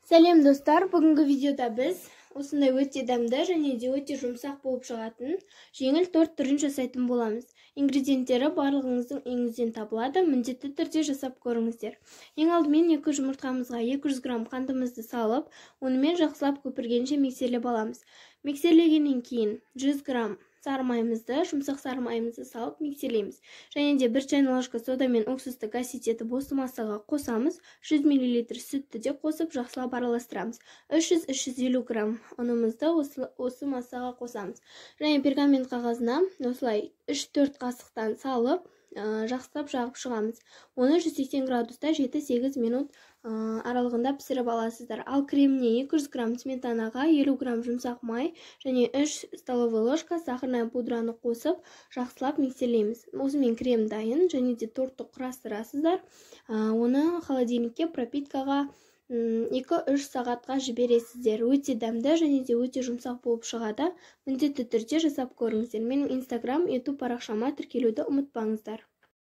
Сәлем, достар! Бүгінгі видеода біз осындай өте дәмді және де өте жұмсақ болып шығатын жеңіл торт түрін жасайтын боламыз. Ингредиенттері барлығыңыздың үйіңізден табылады, міндетті түрде жасап көріңіздер. Ең алдымен 2 жұмыртқамызға 200 грамм қантымызды салып, онымен жақсылап көпіргенше миксерлеп аламыз. Миксерлегеннен кейін 100 грамм сары майымызды, жұмсақ сары майымызды салып миксерлейміз. Және де 1 чайный ложка сода мен уксусты гасить етіп, осы массаға қосамыз. 100 мл сүтті де қосып, жақсылап араластырамыз. 300-350 грамм ұнымызды осы массаға қосамыз. Және пергамент қағазына осылай 3-4 қасықтан салып, жақсылап жағып шығамыз. Оны 180 градуста 7-8 минут аралығында пісіріп аласыздар. Ал креміне 200 грамм сметанаға 50 грамм жұмсақ май және 3 столовый ложка сахарная пудраны қосып, жақсылап миксерлейміз. Осымен крем дайын. Және де тортты құрастырасыздар. Оны холодильникке пропиткаға 2-3 сағатқа жібересіздер. Өте дәмді және де өте жұмсақ болып шығады. Міндетті түрде жасап көріңіздер. Менің Инстаграм, Ютуб парақшама тіркелуді ұмытпаңыздар.